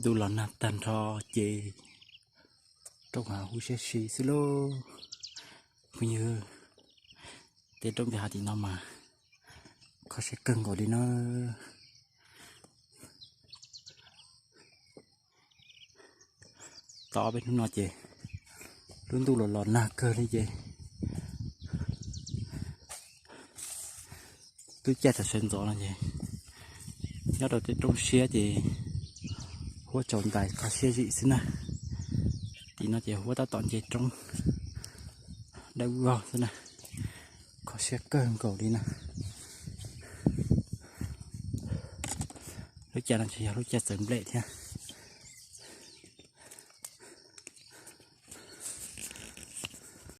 Ntuj los nag tag nrho ces roob hav huv siab si xwb lauj. Phooj ywg, tej roob nti hav tim no mas kho siab kawg nkaus li na. Tau ob peb hnub no ces lub ntuj los los nag kawg li ces lub caij thaum sawv ntxov no ces nyob rau tej roob siab ces huab tsaus ntais kho siab zim xwb na. Tim no ces huab tab tom nce roob dawb vog xwb na, kho siab kawg nkaus li na. Lub caij no tsis yog lub caij txawv nplej thiab.